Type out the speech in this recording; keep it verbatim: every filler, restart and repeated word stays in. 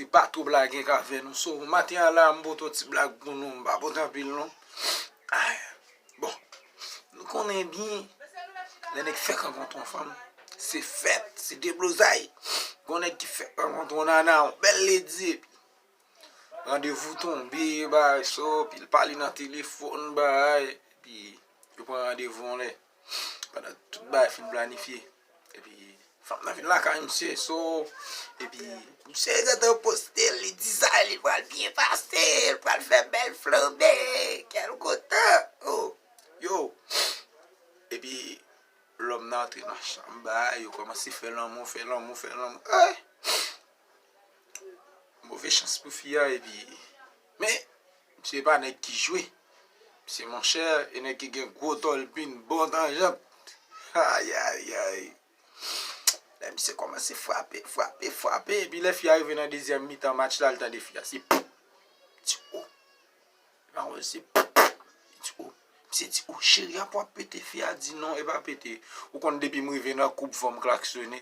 Li pa twòp lage k avè nou. So, maten an la, m pote yon ti blag pou nou. M pa pote anpil non. Ay, bon, nou konnen byen, lè nèg fèk rankontre yon fanm, se fèt, se deblozay. Gon nèg ki fèk rankontre yon nana, yon bèl ledi, epi randevou tonbe, bagay so, epi l pale nan telefòn, bagay, epi yo pran randevou yon lè. Pandan tout bagay fin planifye. Epi fanm nan vin lakay misye, so, epi misye gentan poste, li di sa, li pral byen pase, li pral fè bèl flanbe, kèl kontan, oh, yo. Epi lòm nan antre nan chanm, bagay, yo kòmanse fè lanmou, fè lanmou, fè lanmou. Ay! Move chans pou fi a, epi, men, misye pa nèg ki jwe. Misye monchè, e nèg ki gen gwo tòlpin, bon tanjant. Ay, ay, ay. Lè misye kòmanse frape, frape, frape, epi lè fi a rive nan dezyèm mitan match la, l tande fi a, se pop, ti o. Li pa konn se pop, li di, o. Misye di, o, cheri a pral pete, fi a di, non, e pa pete. Ou konn depi m rive nan koup van m klaksonnen.